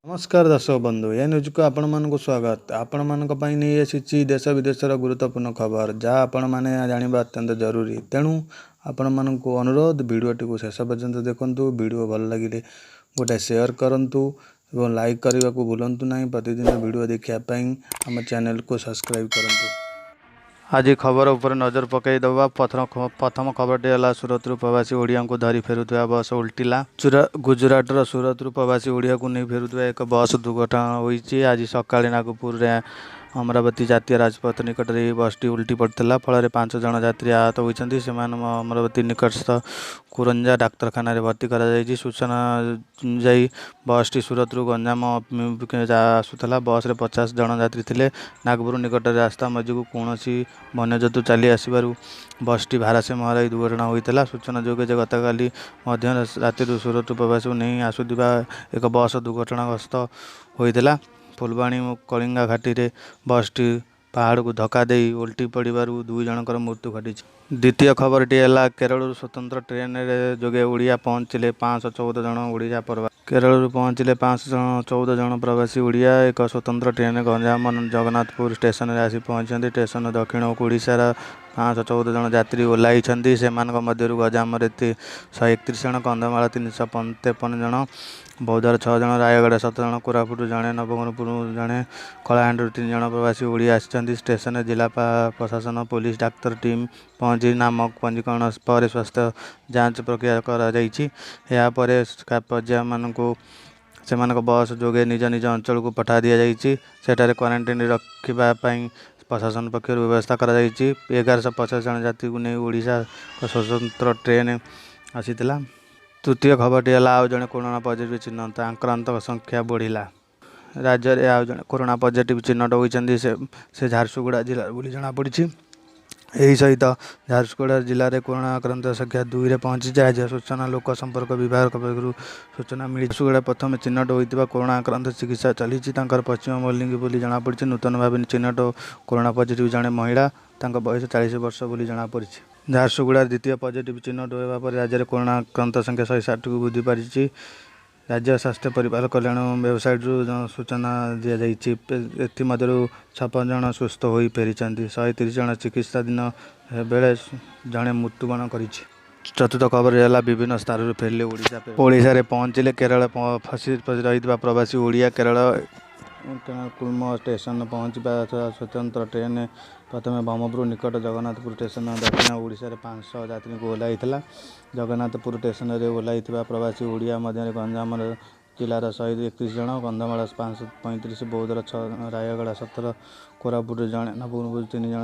ନମସ୍କାର ଦର୍ଶକ ବନ୍ଧୁ, ଏ ନ୍ୟୁଜ୍କୁ ଆପଣମାନଙ୍କୁ ସ୍ୱାଗତ। ଆପଣମାନଙ୍କ ପାଇଁ ନେଇ ଆସିଛି ଦେଶ ବିଦେଶର ଗୁରୁତ୍ୱପୂର୍ଣ୍ଣ ଖବର, ଯାହା ଆପଣମାନେ ଜାଣିବା ଅତ୍ୟନ୍ତ ଜରୁରୀ। ତେଣୁ ଆପଣମାନଙ୍କୁ ଅନୁରୋଧ, ଭିଡ଼ିଓଟିକୁ ଶେଷ ପର୍ଯ୍ୟନ୍ତ ଦେଖନ୍ତୁ। ଭିଡ଼ିଓ ଭଲ ଲାଗିଲେ ଗୋଟେ ସେୟାର କରନ୍ତୁ ଏବଂ ଲାଇକ୍ କରିବାକୁ ଭୁଲନ୍ତୁ ନାହିଁ। ପ୍ରତିଦିନ ଭିଡ଼ିଓ ଦେଖିବା ପାଇଁ ଆମ ଚ୍ୟାନେଲକୁ ସବସ୍କ୍ରାଇବ୍ କରନ୍ତୁ। ଆଜି ଖବର ଉପରେ ନଜର ପକାଇଦେବା। ପ୍ରଥମ ଖବରଟି ହେଲା, ସୁରତରୁ ପ୍ରବାସୀ ଓଡ଼ିଆଙ୍କୁ ଧରି ଫେରୁଥିବା ବସ୍ ଓଲଟିଲା। ଗୁଜୁରାଟର ସୁରତରୁ ପ୍ରବାସୀ ଓଡ଼ିଆକୁ ନେଇ ଫେରୁଥିବା ଏକ ବସ୍ ଦୁର୍ଘଟଣା ହୋଇଛି। ଆଜି ସକାଳେ ନାଗପୁରରେ ଅମରାବତୀ ଜାତୀୟ ରାଜପଥ ନିକଟରେ ଏହି ବସ୍ଟି ଓଲଟି ପଡ଼ିଥିଲା। ଫଳରେ 5 ଜଣ ଯାତ୍ରୀ ଆହତ ହୋଇଛନ୍ତି। ସେମାନଙ୍କୁ ଅମରାବତୀ ନିକଟସ୍ଥ କୁରଞ୍ଜା ଡାକ୍ତରଖାନାରେ ଭର୍ତ୍ତି କରାଯାଇଛି। ସୂଚନା ଅନୁଯାୟୀ, ବସ୍ଟି ସୁରତରୁ ଗଞ୍ଜାମ ଅଭିମୁଖେ ଆସୁଥିଲା। ବସ୍ରେ 50 ଜଣ ଯାତ୍ରୀ ଥିଲେ। ନାଗପୁର ନିକଟରେ ରାସ୍ତା ମଝିକୁ କୌଣସି ବନ୍ୟଜନ୍ତୁ ଚାଲି ଆସିବାରୁ ବସ୍ଟି ଭାରସାମ୍ୟ ହରାଇ ଦୁର୍ଘଟଣା ହୋଇଥିଲା। ସୂଚନାଯୋଗ୍ୟ ଯେ, ଗତକାଲି ମଧ୍ୟ ରାତିରୁ ସୁରତରୁ ପ୍ରବାସୀଙ୍କୁ ନେଇ ଆସୁଥିବା ଏକ ବସ୍ ଦୁର୍ଘଟଣାଗ୍ରସ୍ତ ହୋଇଥିଲା। ଫୁଲବାଣୀ କଳିଙ୍ଗା ଘାଟିରେ ବସ୍ଟି ପାହାଡ଼କୁ ଧକ୍କା ଦେଇ ଓଲଟି ପଡ଼ିବାରୁ 2 ଜଣଙ୍କର ମୃତ୍ୟୁ ଘଟିଛି। ଦ୍ୱିତୀୟ ଖବରଟି ହେଲା, କେରଳରୁ ସ୍ୱତନ୍ତ୍ର ଟ୍ରେନରେ ଯୋଗେ ଓଡ଼ିଶା ପହଞ୍ଚିଲେ 514 ଜଣ ଓଡ଼ିଆ ପ୍ରବାସୀ। କେରଳରୁ ପହଞ୍ଚିଲେ 514 ଜଣ ପ୍ରବାସୀ ଓଡ଼ିଆ। ଏକ ସ୍ୱତନ୍ତ୍ର ଟ୍ରେନରେ ଗଞ୍ଜାମ ଜଗନ୍ନାଥପୁର ଷ୍ଟେସନରେ ଆସି ପହଞ୍ଚିଛନ୍ତି। ଷ୍ଟେସନରେ ଦକ୍ଷିଣ ଓଡ଼ିଶାର 514 ଜଣ ଯାତ୍ରୀ ଓହ୍ଲାଇଛନ୍ତି। ସେମାନଙ୍କ ମଧ୍ୟରୁ ଗଞ୍ଜାମରେ 131 ଜଣ, କନ୍ଧମାଳ 353 ଜଣ, ବୌଦ୍ଧର 6 ଜଣ, ରାୟଗଡ଼ା 7 ଜଣ, କୋରାପୁଟ ଜଣେ, ନବରଙ୍ଗପୁର ଜଣେ, କଳାହାଣ୍ଡିରୁ 3 ଜଣ ପ୍ରବାସୀ ଓଡ଼ିଆ ଆସିଛନ୍ତି। ଷ୍ଟେସନରେ ଜିଲ୍ଲା ପ୍ରଶାସନ, ପୋଲିସ, ଡାକ୍ତର ଟିମ୍ ପହଞ୍ଚି ନାମ ପଞ୍ଜୀକରଣ ପରେ ସ୍ୱାସ୍ଥ୍ୟ ଯାଞ୍ଚ ପ୍ରକ୍ରିୟା କରାଯାଇଛି। ଏହାପରେ ପର୍ଯ୍ୟାୟମାନଙ୍କୁ ସେମାନଙ୍କ ବସ୍ ଯୋଗେ ନିଜ ନିଜ ଅଞ୍ଚଳକୁ ପଠା ଦିଆଯାଇଛି। ସେଠାରେ କ୍ୱାରେଣ୍ଟାଇନ୍ ରଖିବା ପାଇଁ ପ୍ରଶାସନ ପକ୍ଷରୁ ବ୍ୟବସ୍ଥା କରାଯାଇଛି। 1150 ଜଣ ଯାତ୍ରୀଙ୍କୁ ନେଇ ଓଡ଼ିଶା ଏକ ସ୍ୱତନ୍ତ୍ର ଟ୍ରେନ୍ ଆସିଥିଲା। ତୃତୀୟ ଖବରଟି ହେଲା, ଆଉ ଜଣେ କରୋନା ପଜିଟିଭ୍ ଚିହ୍ନଟ, ଆକ୍ରାନ୍ତଙ୍କ ସଂଖ୍ୟା ବଢ଼ିଲା। ରାଜ୍ୟରେ ଆଉ ଜଣେ କରୋନା ପଜିଟିଭ୍ ଚିହ୍ନଟ ହୋଇଛନ୍ତି। ସେ ଝାରସୁଗୁଡ଼ା ଜିଲ୍ଲାର ବୋଲି ଜଣାପଡ଼ିଛି। ଏହି ସହିତ ଝାରସୁଗୁଡ଼ା ଜିଲ୍ଲାରେ କରୋନା ଆକ୍ରାନ୍ତ ସଂଖ୍ୟା 2ରେ ପହଞ୍ଚିଛି। ଆଜି ସୂଚନା ଲୋକ ସମ୍ପର୍କ ବିଭାଗ ପକ୍ଷରୁ ସୂଚନା ମିଳିଛି। ଝାରସୁଗୁଡ଼ା ପ୍ରଥମେ ଚିହ୍ନଟ ହୋଇଥିବା କରୋନା ଆକ୍ରାନ୍ତ ଚିକିତ୍ସା ଚାଲିଛି। ତାଙ୍କର ପଶ୍ଚିମ ମଲ୍ଲିକ ବୋଲି ଜଣାପଡ଼ିଛି। ନୂତନ ଭାବେ ଚିହ୍ନଟ କରୋନା ପଜିଟିଭ୍ ଜଣେ ମହିଳା, ତାଙ୍କ ବୟସ 40 ବର୍ଷ ବୋଲି ଜଣାପଡ଼ିଛି। ଝାରସୁଗୁଡ଼ାରେ ଦ୍ୱିତୀୟ ପଜିଟିଭ୍ ଚିହ୍ନଟ ହେବା ପରେ ରାଜ୍ୟରେ କରୋନା ଆକ୍ରାନ୍ତ ସଂଖ୍ୟା 160କୁ ବୃଦ୍ଧି ପାଇଛି। ରାଜ୍ୟ ସ୍ୱାସ୍ଥ୍ୟ ପରିବାର କଲ୍ୟାଣ ୱେବସାଇଟ୍ରୁ ସୂଚନା ଦିଆଯାଇଛି। ଏଥିମଧ୍ୟରୁ 56 ଜଣ ସୁସ୍ଥ ହୋଇ ଫେରିଛନ୍ତି। 130 ଜଣ ଚିକିତ୍ସାଧୀନ ବେଳେ ଜଣେ ମୃତ୍ୟୁବରଣ କରିଛି। ଚତୁର୍ଥ ଖବର ହେଲା, ବିଭିନ୍ନ ସ୍ଥାନରୁ ଫେରିଲେ ଓଡ଼ିଶା। ଓଡ଼ିଶାରେ ପହଞ୍ଚିଲେ କେରଳ ଫସି ରହିଥିବା ପ୍ରବାସୀ ଓଡ଼ିଆ। କେରଳ ଏର୍ଣ୍ଣାକୁଲମ ଷ୍ଟେସନ ପହଞ୍ଚିବା ସ୍ୱତନ୍ତ୍ର ଟ୍ରେନ୍ ପ୍ରଥମେ ବ୍ରହ୍ମପୁର ନିକଟ ଜଗନ୍ନାଥପୁର ଷ୍ଟେସନ ଦକ୍ଷିଣ ଓଡ଼ିଶାର 500 ଯାତ୍ରୀଙ୍କୁ ଓହ୍ଲାଇଥିଲା। ଜଗନ୍ନାଥପୁର ଷ୍ଟେସନରେ ଓହ୍ଲାଇଥିବା ପ୍ରବାସୀ ଓଡ଼ିଆ ମଧ୍ୟରେ ଗଞ୍ଜାମ ଜିଲ୍ଲାର 131 ଜଣ, କନ୍ଧମାଳ 535, ବୌଦ୍ଧର 6 ଜଣ, ରାୟଗଡ଼ା 17, କୋରାପୁଟରୁ ଜଣେ, ନବରଙ୍ଗପୁର 3 ଜଣ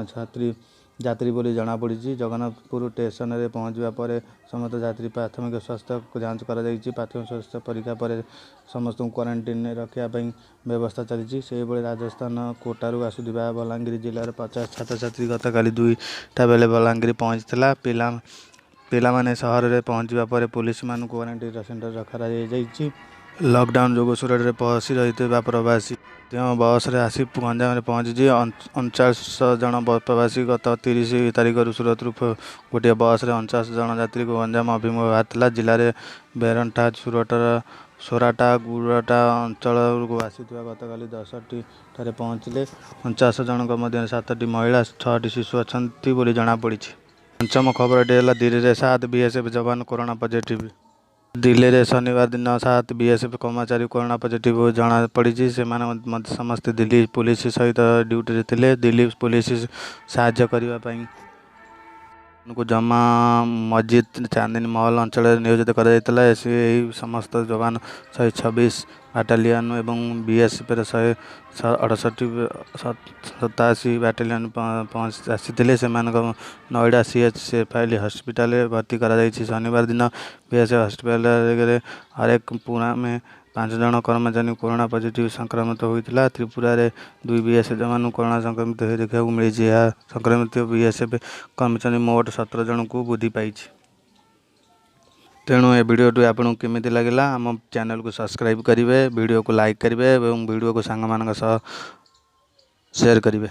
ଯାତ୍ରୀ ବୋଲି ଜଣାପଡ଼ିଛି। ଜଗନ୍ନାଥପୁର ଷ୍ଟେସନରେ ପହଞ୍ଚିବା ପରେ ସମସ୍ତ ଯାତ୍ରୀ ପ୍ରାଥମିକ ସ୍ୱାସ୍ଥ୍ୟ ଯାଞ୍ଚ କରାଯାଇଛି। ପ୍ରାଥମିକ ସ୍ୱାସ୍ଥ୍ୟ ପରୀକ୍ଷା ପରେ ସମସ୍ତଙ୍କୁ କ୍ୱାରେଣ୍ଟାଇନରେ ରଖିବା ପାଇଁ ବ୍ୟବସ୍ଥା ଚାଲିଛି। ସେହିଭଳି ରାଜସ୍ଥାନ କୋଟାରୁ ଆସୁଥିବା ବଲାଙ୍ଗୀର ଜିଲ୍ଲାର 50 ଛାତ୍ରଛାତ୍ରୀ ଗତକାଲି 2ଟା ବେଳେ ବଲାଙ୍ଗୀର ପହଞ୍ଚିଥିଲା। ପିଲାମାନେ ସହରରେ ପହଞ୍ଚିବା ପରେ ପୋଲିସମାନଙ୍କୁ କ୍ୱାରେଣ୍ଟାଇନ୍ ସେଣ୍ଟରରେ ରଖାଯାଇଛି। ଲକଡାଉନ୍ ଯୋଗୁଁ ସୁରଟରେ ଫସି ରହିଥିବା ପ୍ରବାସୀ ମଧ୍ୟ ବସ୍ରେ ଆସି ଗଞ୍ଜାମରେ ପହଞ୍ଚିଛି। 49 ଜଣ ପ୍ରବାସୀ ଗତ 30 ତାରିଖରୁ ସୁରତରୁ ଗୋଟିଏ ବସ୍ରେ 49 ଜଣ ଯାତ୍ରୀଙ୍କୁ ଗଞ୍ଜାମ ଅଭିମୁଖେ ବାହାରିଥିଲା। ଜିଲ୍ଲାରେ ବେରଣ୍ଠା, ସୁରଟର ସୋରାଟା, ଗୁରଟା ଅଞ୍ଚଳରୁ ଆସିଥିବା ଗତକାଲି 10ଟି ଠାରେ ପହଞ୍ଚିଲେ। 49 ଜଣଙ୍କ ମଧ୍ୟରେ 7ଟି ମହିଳା, 6ଟି ଶିଶୁ ଅଛନ୍ତି ବୋଲି ଜଣାପଡ଼ିଛି। ପଞ୍ଚମ ଖବରଟି ହେଲା, ଦିଲ୍ଲୀରେ 7 ବିଏସ୍ଏଫ୍ ଯବାନ କରୋନା ପଜିଟିଭ୍। ଦିଲ୍ଲୀରେ ଶନିବାର ଦିନ 7 ବିଏସ୍ଏଫ୍ କର୍ମଚାରୀ କରୋନା ପଜିଟିଭ୍ ଜଣାପଡ଼ିଛି। ସେମାନେ ସମସ୍ତେ ଦିଲ୍ଲୀ ପୋଲିସ ସହିତ ଡ୍ୟୁଟିରେ ଥିଲେ। ଦିଲ୍ଲୀ ପୋଲିସ ସାହାଯ୍ୟ କରିବା ପାଇଁ ଜମା ମସଜିଦ୍, ଚାନ୍ଦିନୀ ମହଲ ଅଞ୍ଚଳରେ ନିୟୋଜିତ କରାଯାଇଥିଲା। ଏହି ସମସ୍ତ ଯବାନ 126 ବାଟାଲିୟନ ଏବଂ ବିଏସ୍ଏଫ୍ର 168 87 ବାଟାଲିୟନ ପହଞ୍ଚି ଆସିଥିଲେ। ସେମାନଙ୍କ ନୋଇଡା ସିଏଚ୍ ସେଫାଲି ହସ୍ପିଟାଲରେ ଭର୍ତ୍ତି କରାଯାଇଛି। ଶନିବାର ଦିନ ବିଏସ୍ଏଫ୍ ହସ୍ପିଟାଲରେ ଆରେକପୁରାମେ 5 ଜଣ କର୍ମଚାରୀ କରୋନା ପଜିଟିଭ୍ ସଂକ୍ରମିତ ହୋଇଥିଲା। ତ୍ରିପୁରାରେ 2 ବିଏସ୍ଏଫ୍ ଯବାନଙ୍କୁ କରୋନା ସଂକ୍ରମିତ ଦେଖିବାକୁ ମିଳିଛି। ଏହା ସଂକ୍ରମିତ ବିଏସ୍ଏଫ୍ କର୍ମଚାରୀ ମୋଟ 17 ଜଣଙ୍କୁ ବୃଦ୍ଧି ପାଇଛି। ତେଣୁ ଏ ଭିଡ଼ିଓଟି ଆପଣଙ୍କୁ କେମିତି ଲାଗିଲା? ଆମ ଚ୍ୟାନେଲକୁ ସବସ୍କ୍ରାଇବ୍ କରିବେ, ଭିଡ଼ିଓକୁ ଲାଇକ୍ କରିବେ ଏବଂ ଭିଡ଼ିଓକୁ ସାଙ୍ଗମାନଙ୍କ ସହ ସେୟାର କରିବେ।